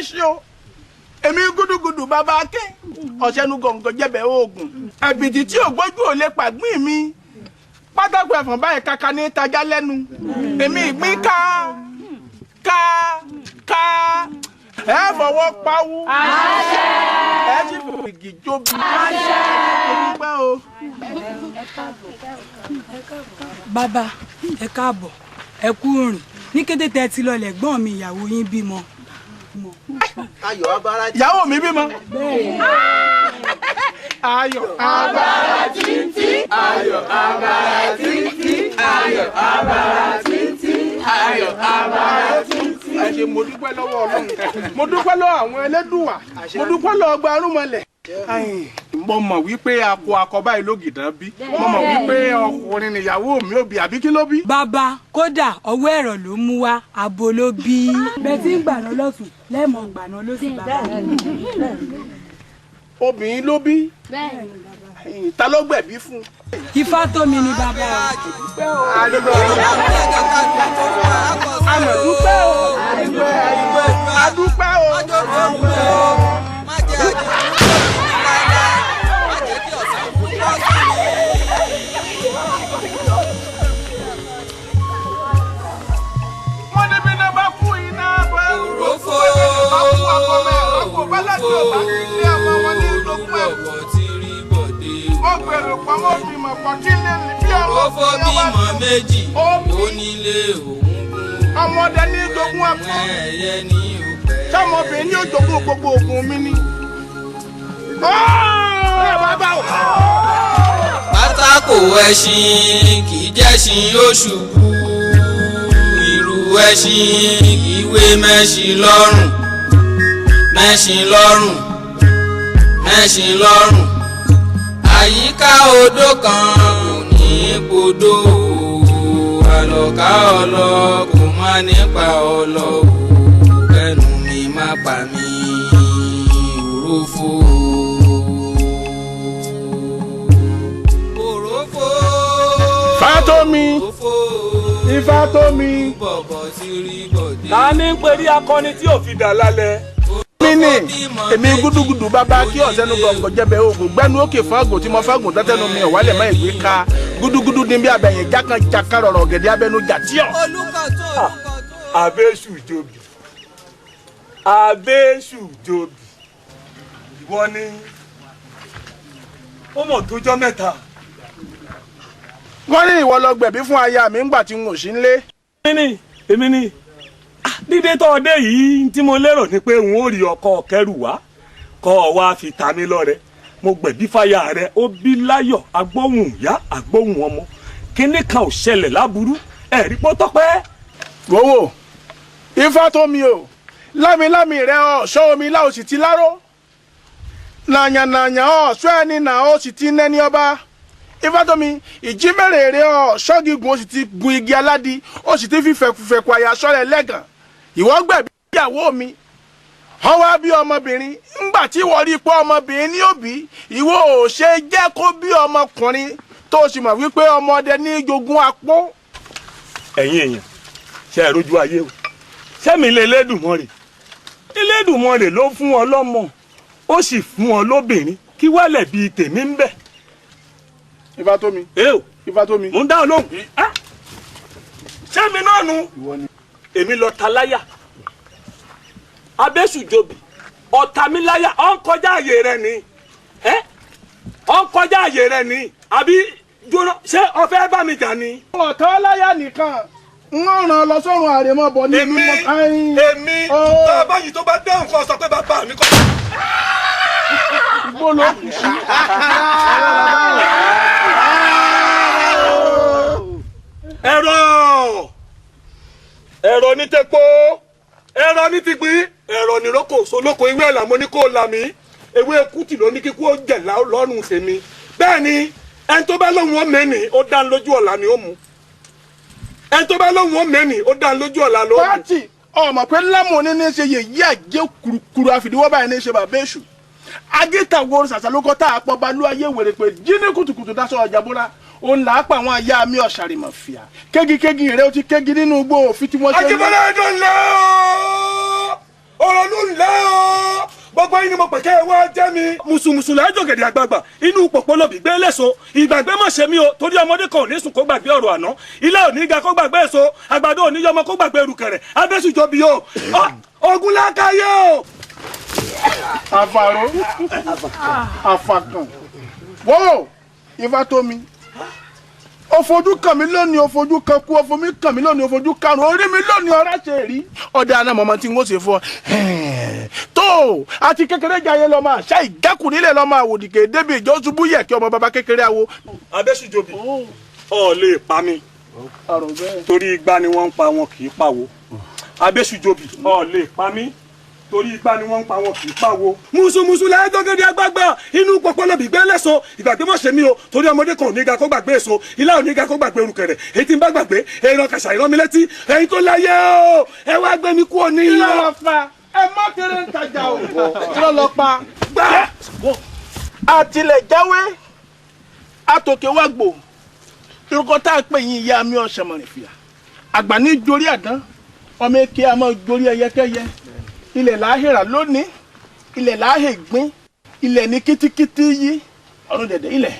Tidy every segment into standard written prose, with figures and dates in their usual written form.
ṣe o. Èmi gúdúgúdú bàbá aké ọ̀sẹ̀nu gọ̀ǹgọ̀ jẹ̀bẹ̀ oògùn ẹ̀bìtì tí ò gbójú ò lè pàgbín mi pátákó ẹ̀fọ̀n báyìí kaka ní tajà lẹ́nu èmi ìgbín ká ká ká ẹ fọwọ́ pawú ẹ sì fìgì jóbi. Bàbá ẹ káàbọ̀ ẹ kú rìn ní kété tẹ́ ti lọlẹ̀ gbọ́n mi ìyàwó yín bímọ. Ìyàwó mi bímọ. Ayọ̀ abara títí ayọ̀ abara títí ayọ̀ abara títí ayọ̀ abara títí. Ẹ ṣé mo dúpẹ́ lọ́wọ́ Ọlọ́run, mo dúpẹ́ lọ́wọ́ àwọn Ẹlẹ́dùwà, mo dúpẹ́ lọ́wọ́ ọgbà arúmọlẹ̀. Mo mọ̀ wípé akọ akọ báyìí lógìdán bí, mo mọ̀ wípé ọkùnrin nìyàwó mi ò bí àbí kí ló bí. Bàbá kódà ọwọ́ ẹ̀rọ ló mú wá abo ló bí. Bẹ́ẹ̀ tí ń gbàná lọ́sùn lẹ́ẹ̀mọ̀ gbàná lọ́sùn bàbá. Obìnrin ló bí, ta ló gbẹ̀bí fún? Ifá tó mi ni bàbá. Àmọ̀ dúpẹ́ o, adúpẹ́ o. Wọ́n ní bí iná bá kú iná bá òrófó òrófó bímọ méjì onílé òun gún ọmọdé ní jogún akọ ẹyẹ ní òpẹ sọmọbìnrin ní òjogún gbogbo ògùn mi ni. Pátákó ẹṣin kì í jẹ́ṣin ó ṣubú irú ẹṣin kì í wé mẹ́ṣin lọ́rùn mẹ́ṣin lọ́rùn mẹ́ṣin lọ́rùn àyíká odò kan kò ní podò àlọ́ká ọlọ kò má nípa ọlọ kẹnu mi má pa mí òrófó. Òrófó. Fátómi Ifátómi. Ta ní ń perí akọni tí ò fi dà lálẹ́? Mini èmi gúdúgúdú bàbá kí ọ̀sẹ́nu gọ̀ǹgọ̀ jẹ́bẹ̀ oògùn gbẹ́nu òkè fágùn tí mo fágùn tẹ́tẹ́nu mi ọ̀wálẹ̀ má ìgbé ka gúdúgúdú ní bí abẹ̀yìn jákàjàkà rọ̀rọ̀ gẹ̀dẹ̀ abẹnú jàtíọ̀. Àbẹ́sù jobi, àbẹ́sù jobi, ìwọ ni ó mọ̀ tójọ́ mẹ́ta. Wọ́n ní ìwọ lọ gbẹ̀bí fún aya mi ńgbà tí n ò sí nílé. Èmi ni dídé tó ọdẹ yìí tí mo lérò ni pé n ó rí ọkọ kẹrù wá kọ ọ wá fi ta mí lọ́rẹ. Mo gbẹ̀bí fáyà rẹ ó bí láyọ̀ agbóhùn ìyá agbóhùn ọmọ kíní kan ò ṣẹlẹ̀ láburú ẹ̀rí pọ́tọ́pẹ́. Wòwò Ifá tó mi o lámilámi rẹ ọ̀ṣọ́ omi láò sì ti láró nàyànnàyàn ọ̀ṣọ́ ẹni nà ó sì ti nẹ́ni ọba. Ifá tó mi ìjímèrè rẹ ọ̀ṣọ́ gígùn ó sì ti gun igi aládì ó sì ti fi fẹ̀kùfẹ̀kù àyà sọ́rẹ̀ lẹ́gàn. Ìwọ gbẹ̀bí ìyàwó mi wọ́n wá bí ọmọbìnrin ńgbà tí wọ́n rí pé ọmọbìnrin ní òbí ìwọ ò ṣe jẹ́ kó bí ọmọkùnrin tó sì mọ̀ wípé ọmọdé ní jogún apó. Ẹ̀yin èèyàn ṣe é rojú ayé o, sẹ́mi lè Elédùmarè Elédùmarè ló fún ọ lọ́mọ ó sì fún ọ lóbìnrin kí wálẹ̀ bíi tèmi ń bẹ̀. Ifá tó mi. Ifá tó mi. Mo ń dá ọ lóhùn. Sẹ́mi náà nu èmi lọ ta láyà Abẹ́sùjòbí ọ̀tá mi láyà ọ̀ ń kọjá àyè rẹ ni ọ̀ ń kọjá àyè rẹ ni àbí jóná ṣé o fẹ́ bá mi jà ni. Ọ̀tá láyà nìkan ń ràn lọ sọ́run àrèmọ́bọ̀ ní ìlú mọ́. Èmi tó a bá yìí tó bá dáhùn kó sọ pé bàbá mi kọ́. Igbó ló kù sí. Ẹ̀rọ ẹ̀rọ ní tẹ́pọ̀ ẹ̀rọ ní tìgbín ẹ̀rọ ní rókò solóko ewé ẹ̀là mo ní kó la mi ewé kùtì ló ní kíkú ó jẹ̀ lọ́rùn tèmi bẹ́ẹ̀ ni ẹni tó bá lóhùn ó mẹ́ni ó dá lójú ọ̀la ni ó mu ẹni tó bá lóhùn ó mẹ́ni ó dá lójú ọ̀la ló mu. Pátì ọmọ pé lámù ní ní ṣe yèyí àjẹ kurukuru àfìdíwọ́ báyìí ní ṣe bàbá èṣù agítàwọ̀ ṣàṣàlókọ́ tá a pọ̀ balú ayé wèrè pé jí ní kùtùkùtù dáṣọ ọjà bóra òun là á pa àwọn aya mi ọ̀sàrìmọ̀ fìyà kégi kégi rẹ ó ti kégi nínú igbó òfin tí wọ́n ṣe. Akíbọ́lá ẹ̀dùn lé o Òròlú ńlẹ́ o, gbogbo yín ni mo pè kẹ́ ẹ wá jẹ́ mi. Mùsùlùmùsù lájọ gẹ̀dẹ̀ àgbààgbà inú pòpò lòbí gbé lẹ́sọ. Ìgbàgbé má ṣe mí o, torí ọmọdé kan ò ní sùn kó gbàgbé ọ̀rọ̀ àná. Ilé ò ní ga kó gbàgbé èso, àgbàdo ò ní yọmọ kó gbàgbé erùkẹ̀rẹ̀. Abẹ́sùjọbi o, ogun lákàyè o. Àfàró, àfàkàn, wọ́ọ̀ Ifá tó mi. Ó fojú kàn mí lónìí, ó fojú kan kú, ó fomi kàn mí lónìí, ó fojú karùn-ún, orí mi lónìí ọ̀rá ṣe rí. Ọ̀dà àná mọ̀mọ́ tí n ó ṣe fún ọ. Tó àti kékeré jayé lọ́mọ àṣà ìgákùn nílẹ̀ lọ́mọ àwòdìkè débi ìjọ ṣubú yẹ̀ kí ọmọ bàbá kékeré awo. Abẹ́sùjọbi, ọ̀ lè pa mi torí igba ni wọ́n ń pa wọn kì í pàwọ́. Abẹ́sùjọbi, ọ̀ lè pa mí torí igba ni wọ́n ń pa wọn kì í pàwọ́. Mùsùlùmùsù láyé gẹ́gẹ́ agbágbá inú pọpọlọ bìgbẹ́ lẹ́sọ. Ìgbàgbé mọ̀ ṣe mí o, torí ọmọdé kan ò ní ga kó gbàgbé èso, ilá ò ní ga kó gbàgbé erùkẹ̀rẹ̀. Èyí tí ń bá gbàgbé èrò kàṣà ìrán mi létí. Ẹ̀yin tó láyé o, ẹ wá gbé mi kú òní. Irọ́ lọ pa, ẹ má kéré ń tajà o, irọ́ lọ pa. Gbà àtìlẹ̀ jáwé àtòkè wá gbò irúkọ tá a pè yín ìyá mi ọ̀sẹ̀ mọ̀rìn fìyà. Àgbà ní jorí àdán, ọmọ èké a máa jorí ẹyẹkẹyẹ. Ilẹ̀ láhìrà lónìí, ilẹ̀ láhì gbín, ilẹ̀ ní kítíkítí yí, ọ̀run dẹ̀dẹ̀ ilẹ̀.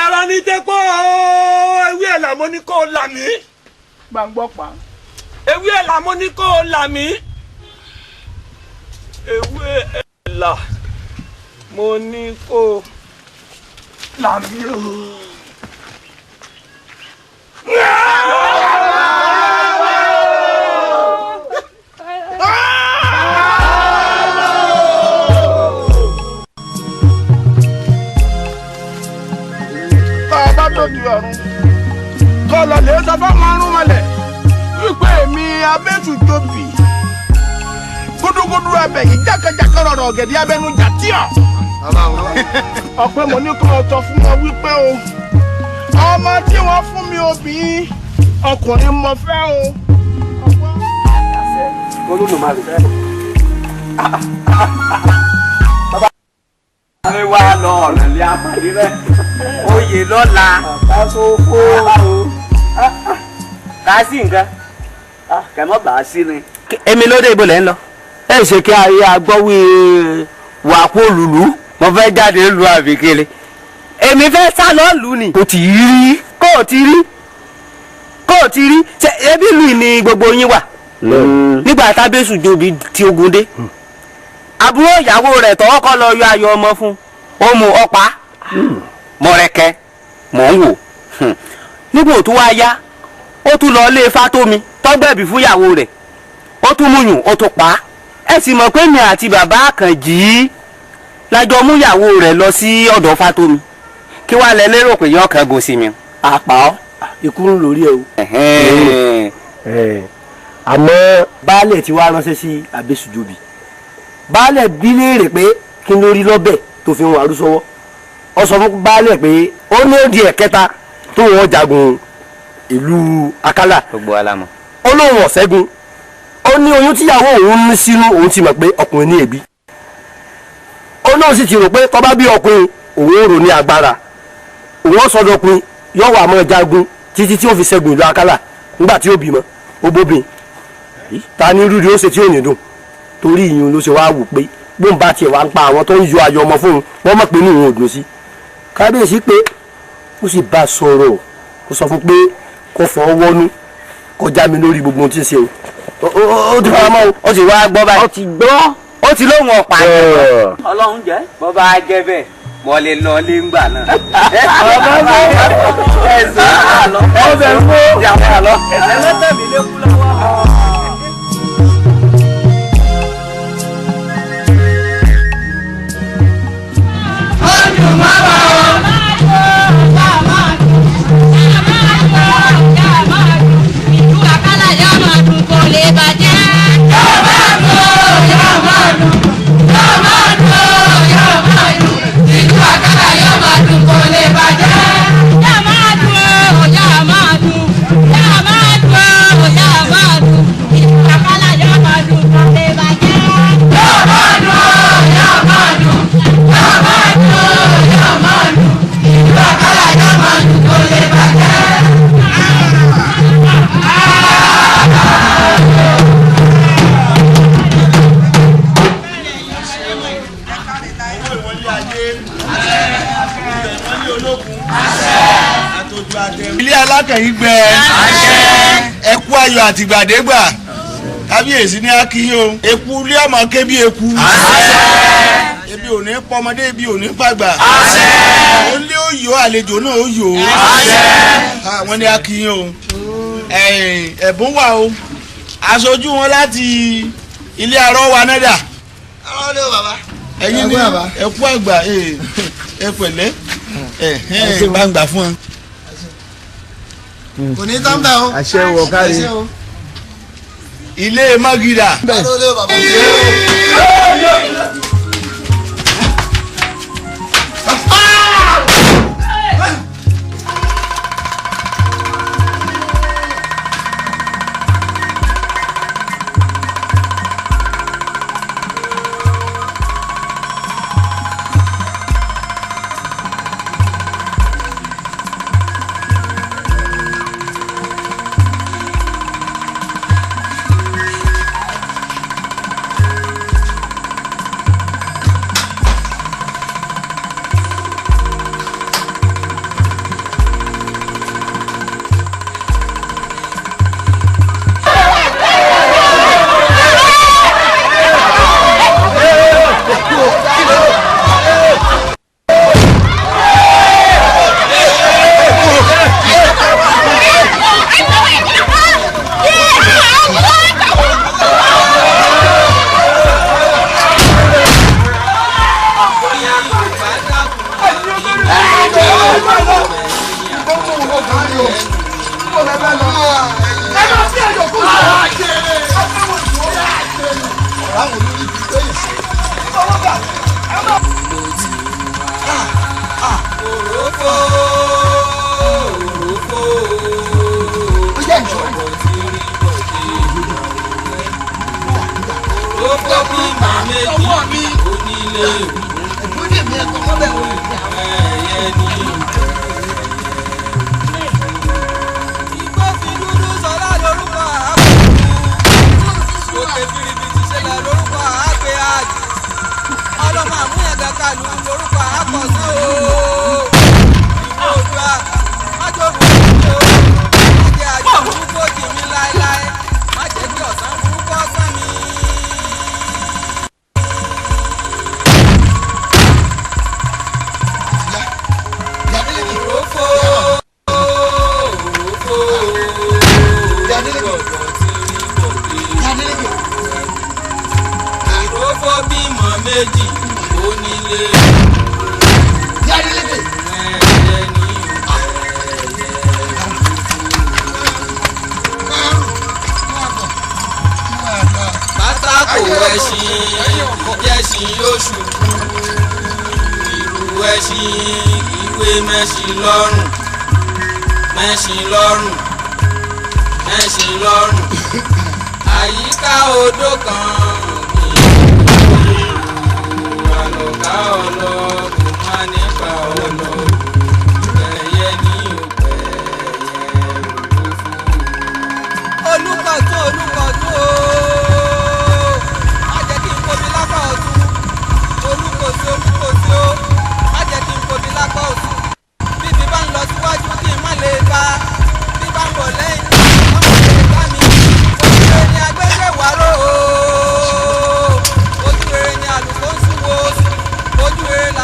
Ẹ̀rọ ní tẹ́kọ̀ ewé ẹ̀ làmọ́ ní kò là mí. Gbàngbọ́ pa. Ewé ẹ̀ làmọ́ ní kò là mí. Ewé ẹ̀ là mo ní kò là mí o. Kọlọ lè sọ fáwọn arúnmọlẹ̀ wípé èmi Abẹ́sùjọbì gúdúgúdú abẹ̀yìn jákèjákè rọrọ ọ̀gẹ̀dẹ̀ abẹnú jàtíọ̀. Ọ̀pẹ mo ní kó o tọ́ fún wọn wípé o ọmọ tí wọ́n fún mi obìnrin ọkùnrin mo fẹ́ o. Olódùmarè. Bàbá mi wá lọ ọ̀nà lé apàdé rẹ̀. Oyè lọ́la. Bàbá tó kó o. Ká sí nǹkan. Kẹ̀mọ́ bá a sí ni. Èmi ló dé ibo lẹ́ ń lọ. Ẹ ṣe kí ayé agbọ́wé wà kó lùlù. Mo fẹ́ jáde lu àbíkele. Èmi fẹ́ sá lọ lù ni. Kò tí rí. Kò tí rí. Kò tí rí. Ṣé ebi ìlú ni gbogbo yín wà? Nígbà tábẹ́sùjọbì tí ogun dé. Àbúrò ìyàwó rẹ̀ tọwọ́ kọ́ lọ yọ ayọ̀ ọmọ fún. Ó mu ọ̀pá. Mọ̀rẹ̀kẹ́ mò ń wò. Nígbà tó wá yá, ó tún lọ ilé Fátómi tọ́gbẹ̀bí fúnyàwó rẹ̀. Ó tún múyùn, ó tún pa á. Ẹ sì mọ̀ pé mi àti bàbá Àkànjì lájọ múyàwó rẹ̀ lọ sí ọ̀dọ̀ Fátómi. Kí wàá lẹ lérò pé yọ kàn gùn sí mi. Àpá ọ, ikú ń lórí ẹ o. Àmọ́ baálẹ̀ tí wàá ránṣẹ́ sí Abẹ́sùjọbì. Baálẹ̀ bí léèrè pé kí ló rí lọ́bẹ̀ tó fi ń wàrú sọ́wọ́. Ó sọ fún baálẹ̀ pé ó ní òdì ẹ̀kẹta tó wọ́n jagun ìlú Akálà. Gbogbo wa la mọ̀. Ó lóun ọ̀ṣẹ́gun. Ó ní oyún tíyàwó òun ní sínú òun ti mọ̀ pé ọkùnrin ní èbí. Ó náà sì ti rò pé tó bá bí ọkùnrin òun ó rò ní agbára. Òun ó sọdọ̀kùnrin yóò wà mọ́ jagun títí tí ó fi ṣẹ́gun ìlú Akálà nígbà tí ó bímọ ó bóbin. Ta ní rúdi ó ṣe tí ò ní dùn torí ìyún ló ṣe wá wò pé bóun bá tiẹ̀ wá ń pa àwọn tó ń yọ ayọ̀ ọmọ fóun wọ́n mọ̀ pé ní òun ò dùn sí. Kábíyèsí pé ó sì bá a sọ̀rọ̀, ó sọ fún pé kó fọ́ wọ́nú kó já mi lórí gbogbo ohun tí ń ṣe o. Ó ti fara mọ́ o. Ó ti wá gbọ́ báyìí. Ó ti gbọ́. Ó ti lóhùn ọ̀pá. Ọlọ́run jẹ́. Bọ́ bá jẹ́ bẹ́ẹ̀ mo lè lọ lé ńgbà náà. Ẹ̀sán àlọ́. Ọbẹ̀ ń kó. Ẹlẹ́tẹ̀mí lé kú lọ́wọ́. Ìlú Akálà yá máa dùn kò lè bàjẹ́. Yá máa dùn, yá máa dùn, yá máa dùn, yá máa dùn. Ìlú Akálà yá máa dùn kò lè bàjẹ́. Yá máa dùn, yá máa dùn, yá máa dùn, yá Alákẹ̀yìn gbẹ. Ẹ kú ayọ̀ àtìgbàdégbà. Kábíyèsí ní akíyín o. Eku ilé ọmọ ké bí eku. Ebi ò ní pọmọdé, ebi ò ní pàgbà. Ó lé òyò, àlejò náà ó yò ó. Wọ́n ní akíyín o. Ẹ̀bùn wà o. Aṣojú wọn láti ilé arọ́ wa náà dà. Ẹ̀yin ní ẹ kú àgbà, ẹ pẹ̀lẹ́, ẹ gbàǹgbà fún ẹ. Kò ní tán bẹ́ẹ̀ o. Àṣẹ wọ kárí. Ilé Mágídà. Ojú rere.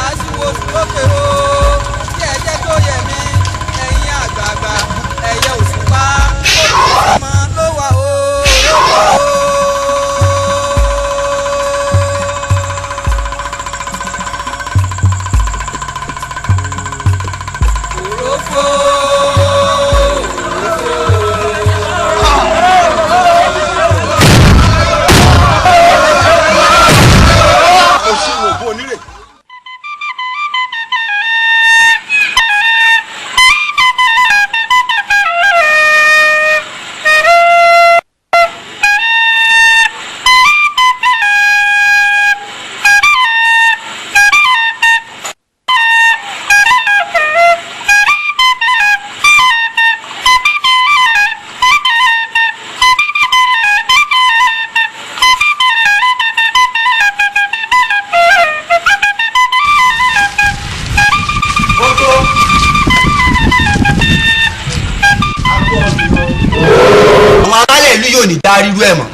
wá rírú ẹ̀ mọ́.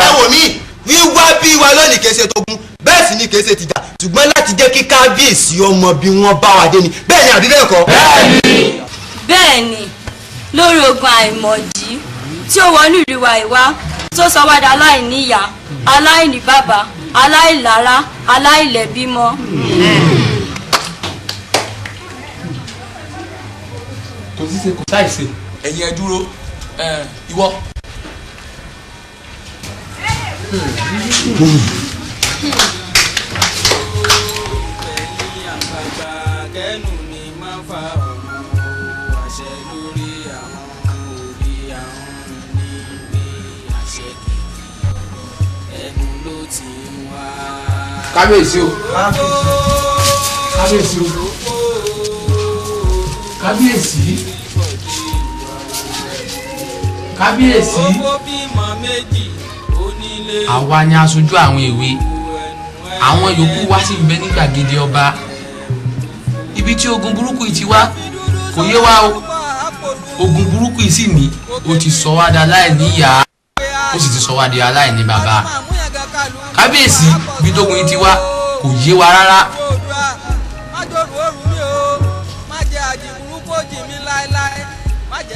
Ẹ wò mí, wíwá bí wa lónìí kìí ṣe tógun, bẹ́ẹ̀ sì ni kìí ṣe tìjà, ṣùgbọ́n láti jẹ́ kí kábíyèsí ọmọ bí wọ́n bá wa dé ni. Bẹ́ẹ̀ ni àbí bẹ́ẹ̀ kọ́? Bẹ́ẹ̀ ni, lórí ogun àìmọ̀dí tí ó wọnú ìlú wa ìwá tó sọ wá di aláìníyá, aláìní bàbá, aláìlára, aláìlẹ́bímọ. Kò sí ṣe kò sáìṣe. Ẹ̀yin ẹ dúró, ìwọ. Kábíyèsí o, kábíyèsí o, kábíyèsí, kábíyèsí. Àwa ni aṣojú àwọn èwe, àwọn yòókù wá sí ń bẹ ní gbàgede ọba. Ibi tí ogun burúkú yìí ti wá kò yé wa o. Ogun burúkú yìí sì ní ó ti sọ wá di aláìní ìyá, ó sì ti sọ wá di aláìní bàbá. Kábíyèsí, ibi tógun yìí ti wá kò yé wa rárá.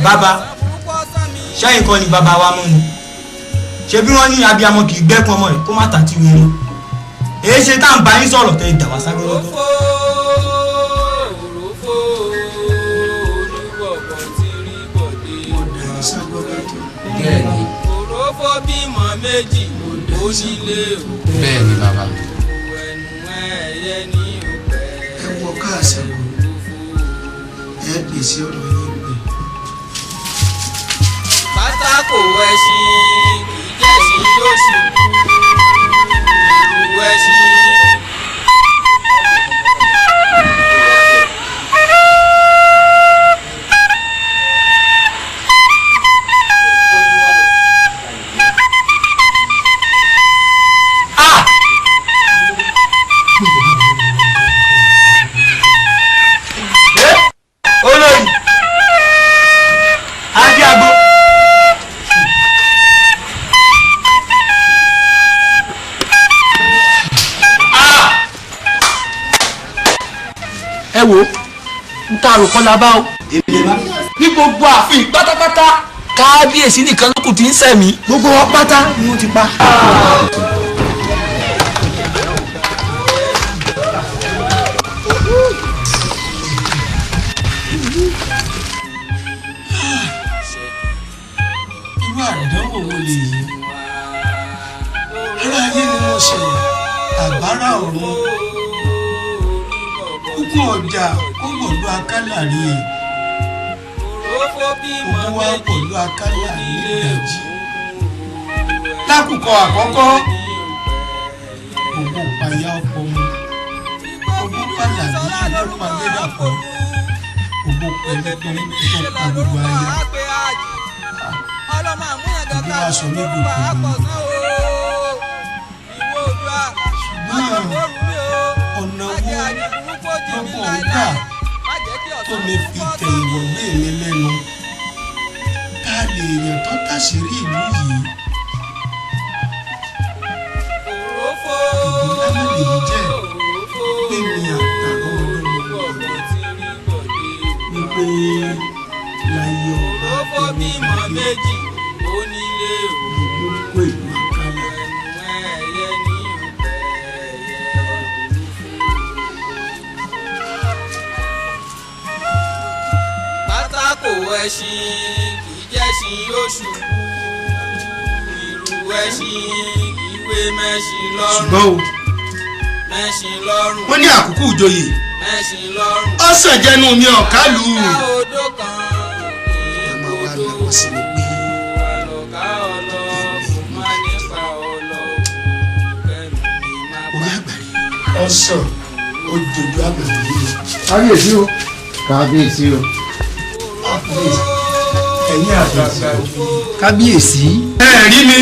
Bàbá, ṣẹ́yìn kọ́ ni bàbá wa mọ́ ni? Ṣé bí wọ́n ní abiyamọ kì í gbẹ́kun ọmọ rẹ̀ kó má tàtí wọn? Èyí ṣe tá à ń bá yín sọ̀rọ̀ tẹ́ ìdàwà sáré lọ́tọ̀. Bẹ́ẹ̀ni. Bẹ́ẹ̀ni bàbá. Ẹ wọ káàsì wò, ẹ pèsè ọ̀rọ̀ yín pé. Pátákó ẹṣin kì í jẹ́ṣin yóò ṣubú ẹṣin. Olórí Adéagbó. Ẹ wo n ta àròkọ la bá o. Ní gbogbo ààfin pátápátá, kábíyèsí nìkan ló kù tí ń sẹ̀mí. Gbogbo wọn pátá ni wọ́n ti pa. Irú àdánwò wo lè yí? Ará ayé ni wọ́n ṣe àbárà ọ̀run. Ogun ọjà ó wọ̀lú akálà rí e. Ogun wa wọ̀lú akálà ní ìdajì. Lákùkọ àkọ́kọ́, ogun payá ọkọ mu. Ogun pàlàbí, ogun palẹ́dàpọ̀. Ogun pẹ̀lú tó pa gbogbo aya. Ogun wa sọ mí dòkòdò. Ṣùgbọ́n ọ̀nà wo lọ́gbọ̀n ń gbà tó mi fi tẹ ìwọ̀gbé mi lẹ́nu? Ta lè èèyàn tó tàṣírí ìlú yìí? Ìbò ńlá má lèyí jẹ́ pé mi àtàwọn ọlọ́mọ wípé láyé ọba tẹ̀lé gbogbo kó ìlú àkàlà. Pátákó ẹṣin kì í jẹ́ṣin yóò ṣubú, irú ẹṣin kì í wé mẹ́ṣin lọ́rùn. Ṣùgbọ́n o, Mẹ́ṣin lọ́rùn. wọ́n ní àkókò ìjòyè Mẹ́ṣin lọ́rùn. ọ̀sán jẹnu mi ọ̀ká lù ú. Odó kan Ẹ máa wá náwó sí mi pé orí àgbàrí ọ̀sán ó jojú àgbàrí yìí. Kábíyèsí o, kábíyèsí o. Ẹ̀yin àgbààgbà. Kábíyèsí. Ẹ rí mi,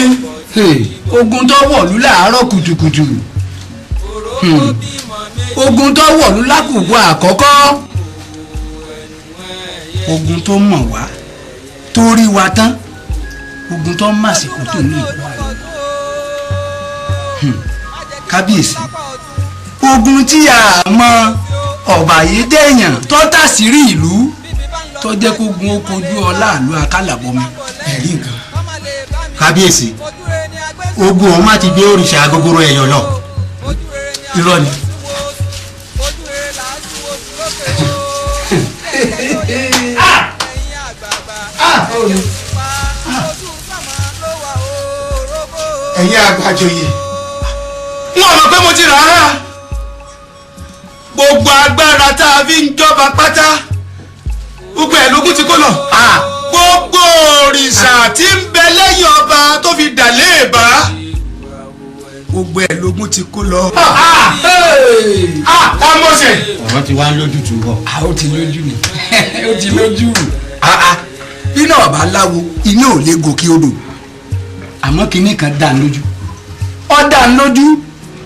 ogun tó wọ̀lú láàárọ̀ kùtùkùtù, ogun tó wọ̀lú lákùkù àkọ́kọ́, ogun tó mọ̀ wá tó rí wa tán Ogun tó ń màsìkò tó ní ìlú wa rẹ̀. Kábíyèsí, ogun tí a mọ ọ̀bàyédèyàn tó tàṣírí ìlú tó jẹ́ kó gun ó kojú ọláàlú akálàbọ̀mi. Ẹ̀rí nǹkan. Kábíyèsí, ogun ọ̀hún má ti gbé òrìṣà agogoro ẹ̀yọ̀ lọ. Irọ́ ni. Ẹ̀yin àgbàjòyè, wọn mọ̀ pé mo ti rà á. Gbogbo agbára tá a fi ń jọba pátá, gbogbo ẹ̀ lógún ti kó lọ. Gbogbo òrìṣà tí ń bẹ lẹ́yìn ọba tó fi dà léèbá, gbogbo ẹ̀ lógún ti kó lọ. Ọmọọ̀sẹ̀. Ọ̀rọ̀ ti wá lójú tù bọ̀. Ó ti lójú ni, ó ti lójú. Iná ọba láwo, iná ò lè gòkè odò. Àmọ́ kinní kan dá lójú, ó dá lójú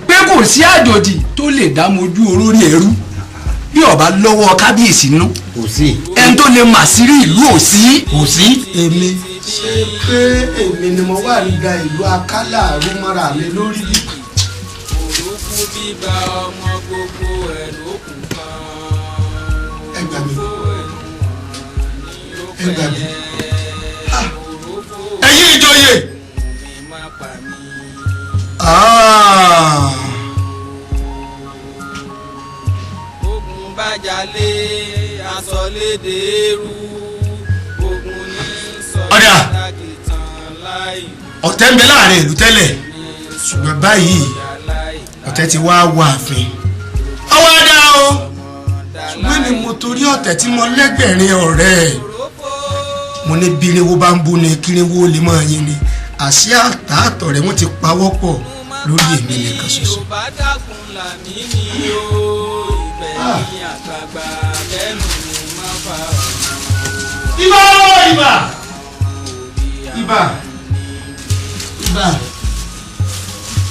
pé kò sí àjòjì tó lè dá mojú olórí ẹrú bí ọba lọ́wọ́ kábíyèsí nú. Kò sí. Ẹni tó lè màsírí ìlú ò sí. Kò sí. Èmi ṣe pé èmi ni mo wà ń da ìlú Akálà rú mọ́ra mi lórí bí. Ẹ gbà mí, ẹ gbà mí. Ẹ̀yin ìjòyè. Ogun bájalè aṣọlédè eru, ogun ní Ọ̀dà. sọ̀rọ̀ láì. Ọ̀tẹ̀ ń bẹ láàrin ìlú tẹ́lẹ̀, ṣùgbọ́n báyìí ọ̀tẹ̀ ti wá wọ ààfin. Ọwọ́ adá o, ṣùgbọ́n mi mo torí ọ̀tẹ̀ tí mo lẹ́gbẹ̀rin ọ̀rẹ́ ẹ̀. Mo ní bírinwó bá ń bú ni kírinwó lè máa yin ni, àṣé àtàtọ̀ rẹ̀ wọ́n ti pawọ́ pọ̀ lórí èmi nìkan ṣoṣo. Ibà ibà ibà ibà,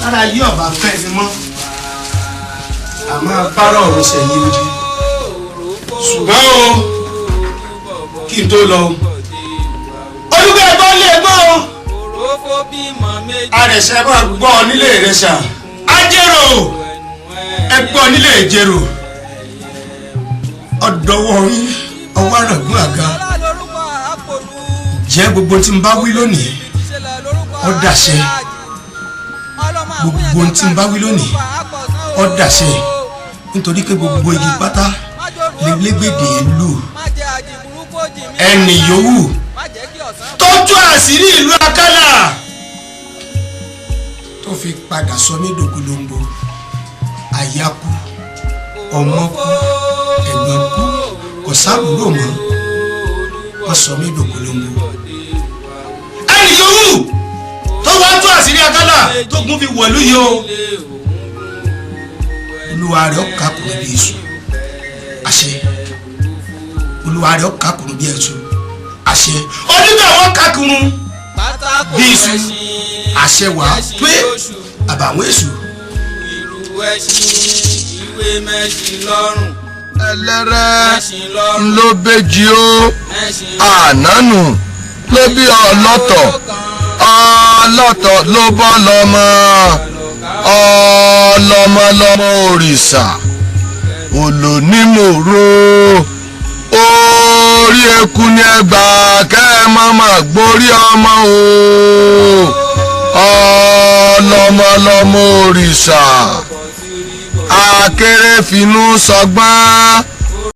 lára yí ọba fẹ́ ni mọ́, àmọ́ bára ọ̀run sẹ́yìn lójú. Ṣùgbọ́n o, kí n tó lọ o, olùkọ́ ẹ̀gbọ́n lè gbọ́ o, àrẹ̀sẹ̀ máa gbọ́ nílé ìrẹsà, ajérò ẹ gbọ́ nílé ìjérò, ọ̀dọ́wọ́ yín ọwọ́ àràgún àga jẹ́. Gbogbo tí n bá wí lónìí ó dàṣẹ, gbogbo tí n bá wí lónìí ó dàṣẹ, nítorí pé gbogbo igi pátá lẹ́gbẹ̀gbẹ̀dẹ̀ ìlú. Ẹnì yòówù tó tú àṣírí ìlú Akálà tó fi padà sọ mí dògolombo, àyà kú, ọmọ kú, ẹ̀gbọ́n kú, kò sábúrò mọ́, wọ́n sọ mí dògolombo. Ẹnì yòówù tó wá tú àṣírí Akálà tó gún fi wọ̀lú yìí o, olúwa rẹ̀ ọ̀ka kùnú bí èṣù àṣẹ, olúwa rẹ̀ ọ̀ka kùnú bí èṣù àṣẹ, onígbà wọn ká kùnú bí èṣù àṣẹ wà pé àbàwọ́n èṣù. Ẹlẹ́rẹ́ ló bẹ́jì ó, ànánù ló bí ọlọ́tọ̀, ọlọ́tọ̀ ló bọ́ lọ́mọ, ọlọ́mọ lọ́mọ òrìṣà olónímòro orí eku ni ẹgbà kẹ́ ẹ má má gborí ọmọ o, ọlọ́mọ lọ́mọ òrìṣà akérèfínú sọgbọ́n.